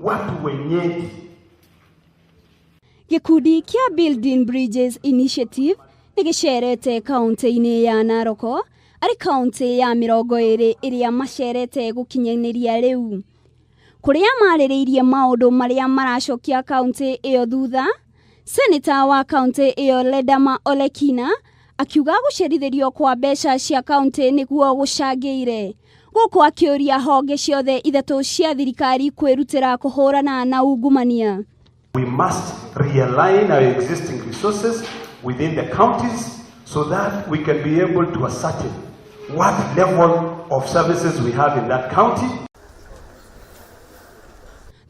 Watu wenyeji. Gĩkundi kĩa Building Bridges Initiative nĩ gĩcerete kaunti-inĩ ya Narok, arĩ kaunti ya 20 ĩrĩa macerete gũkinyanĩria rĩu, kũrĩa marĩrĩirie maũndũ marĩa maracokia kaunti ĩyo thutha. Seneta wa kaunti ĩyo Ledama Olekina akiuga gũcerithĩrio kwa mbeca cia kaunti nĩguo gũcangĩire gũkũ, akĩũria honge ciothe ithatũ cia thirikari kwĩrutĩra kũhũrana na ungumania. We must realign our existing resources within the counties so that we can be able to ascertain what level of services we have in that county.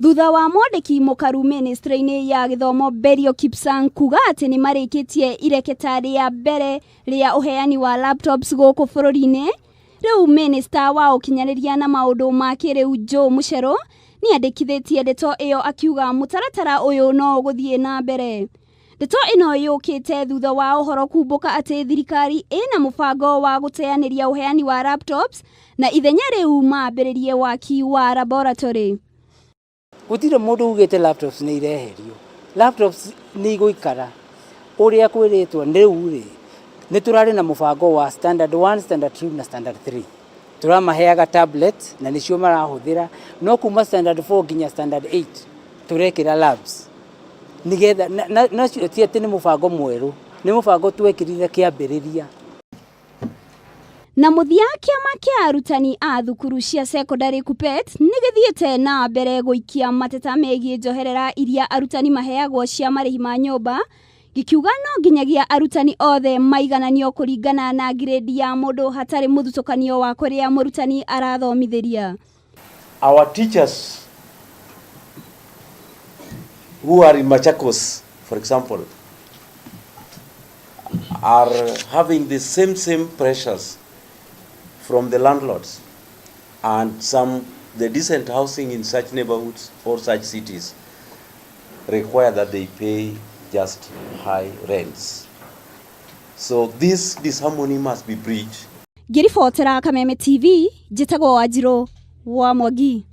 Thutha wa mwandĩki mũkaru ministry-inĩ ya gĩthomo Belio Kipsang kuga atĩ nĩ marĩkĩtie ireketa rĩa mbere rĩa ũheani wa laptops gũkũ bũrũri-inĩ, rĩu minista wa ũkinyanĩria na maũndũ ma kĩrĩu Joe Mucheru nĩ andĩkithĩtie ndeto ĩyo, akiuga mũtaratara ũyũ no ũgũthiĩ na mbere. Ndeto ĩno yũkĩte thutha wa ũhoro kumbũka atĩ thirikari ĩna mũbango wa gũteanĩria ũheani wa laptops na ithenya rĩu mambĩrĩrie waki wa laboratory. Gũtirĩ mũndũ ugĩte laptops nĩ ireherio. Laptops nĩ igũikara ũrĩa kwĩrĩtwo. Rĩu rĩ, nĩ tũrarĩ na mũbango wa standard 1, standard 2 na standard 3, tũramaheaga tablet na nĩcio marahũthĩra, no kuma standard 4 nginya standard 8 tũrekĩra labs nĩgetha nacio ti atĩ nĩ mũbango mwerũ, nĩ mũbango twekĩrire kĩambĩrĩria. Na mũthia, kĩama kĩa arutani a thukuru cia secondary KUPPET nĩ gĩthiĩte na mbere gũikia mateta megiĩ njoherera iria arutani maheagwo cia marĩhi ma nyũmba, gĩkiuga no nginyagia arutani othe maigananio kũringana na grade ya mũndũ hatarĩ mũthutũkanio wa kũrĩa mũrutani arathomithĩria. Our teachers who are in Machakos, for example, are having the same pressures from the landlords, and some the decent housing in such neighborhoods or such cities require that they pay just high rents. So this disharmony must be bridged. Ngĩribotera Kameme TV, njĩtagwo Wanjirũ wa Mwangi.